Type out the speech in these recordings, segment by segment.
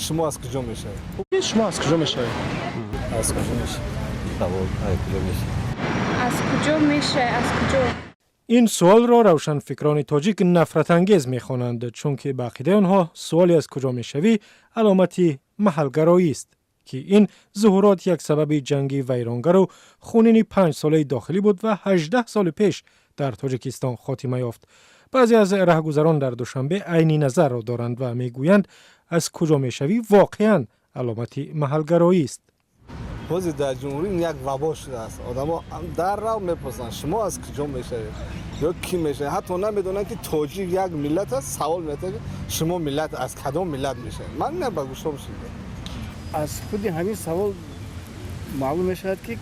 Шумо аз куҷо мешавед? Шумо аз куҷо мешавед? Аз куҷо мешавед? Савол аз куҷо мешавед? Аз куҷо мешавед? Аз куҷо? Ин суолро равшанфикрони тоҷик нафратангез мехонанд, чунки ба ақидаи онҳо суоли «Аз куҷо мешавӣ?» аломати маҳалгароист, ки ин зуҳурот як сабаби ҷанги вайронгару хунини 5-солаи дохилӣ буд ва 18 соли пеш дар Тоҷикистон хотима ёфт. Баъзе аз раҳгузарон дар Душанбе айни назарро доранд ва мегӯянд, «Аз куҷо мешавӣ?» воқеан аломати маҳалгароист. Ҳозир дар ҷумҳурӣ як вабо шудааст. Одамо дар рав мепурсанд: «Шумо аз куҷо мешавед?» ё «Кӣ мешавед?» Ҳатто намедонанд, ки тоҷик як миллат аст. Савол метавад, ки шумо миллат аз кадом миллат мешавед? Ман ина ба гӯшом шунидам. Аз худи ҳамин савол маълум мешавад, ки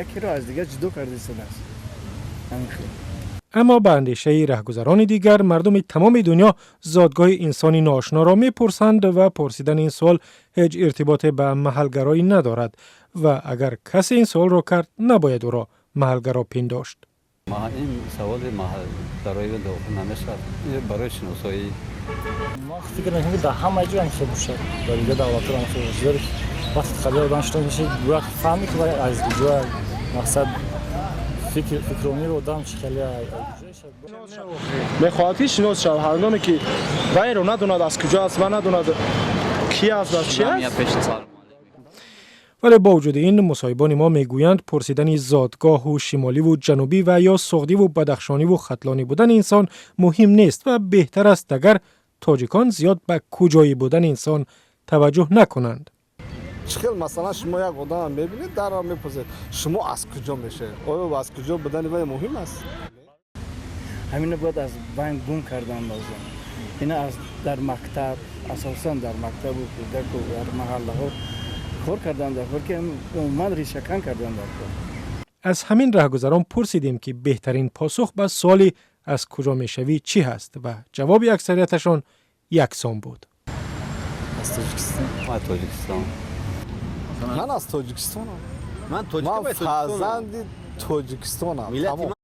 якеро аз дигар ҷудо карда истодааст. Ҳамин хел. Аммо ба андешаи раҳгузарони дигар, мардуми тамоми дунё зодгоҳи инсони ноошноро мепурсанд ва пурсидани ин суол ҳеҷ иртиботе ба маҳалгароӣ надорад ва агар касе ин суолро кард, набояд ӯро маҳалгаро пиндошт. Ин саволи маҳалгароӣ дохил намешавад, барои шиносоӣ. Ман фикр мекунам, ки дар ҳама ҷо ҳамин хел бошад, дар дигар давлатҳо ҳам хел бошад, зеро вақте қабила одам шинос мешавад, бояд фаҳме, ки вай аз куҷо, мақсад, фикрониро одам чӣ хеле. Мехоҳад, ки шинос шавад. Ҳангоме ки вайро надонад, аз куҷо аст, ва надонад, ки аст ва чи аст. Вале бо вуҷуди ин, мусоҳибони мо мегӯянд, пурсидани зодгоҳу шимоливу ҷанубӣ ва ё суғдиву бадахшониву хатлонӣ будани инсон муҳим нест ва беҳтар аст, агар тоҷикон зиёд ба куҷоӣ будани инсон таваҷҷӯҳ накунанд. Чӣ хел, масалан, шумо як одамро мебинед, дарро мепурсед: «Шумо аз куҷо мешавед?» Оё аз куҷо будани вай муҳим аст? Ҳамина бояд аз байн гум кардан лозим. Ина аз дар мактаб, асосан дар мактабу кӯдаку дар маҳаллаҳо кор кардан дар кор, ки умуман решакан кардан дар кор. Аз ҳамин раҳгузарон пурсидем, ки беҳтарин посух ба суоли «Аз куҷо мешавӣ?» чӣ ҳаст ва ҷавоби аксарияташон яксон буд. Аз Тоҷикистон. Аз Тоҷикистон. Ман аз Тоҷикистонам. Ман Ман фарзанди Тоҷикистонам. Миллати.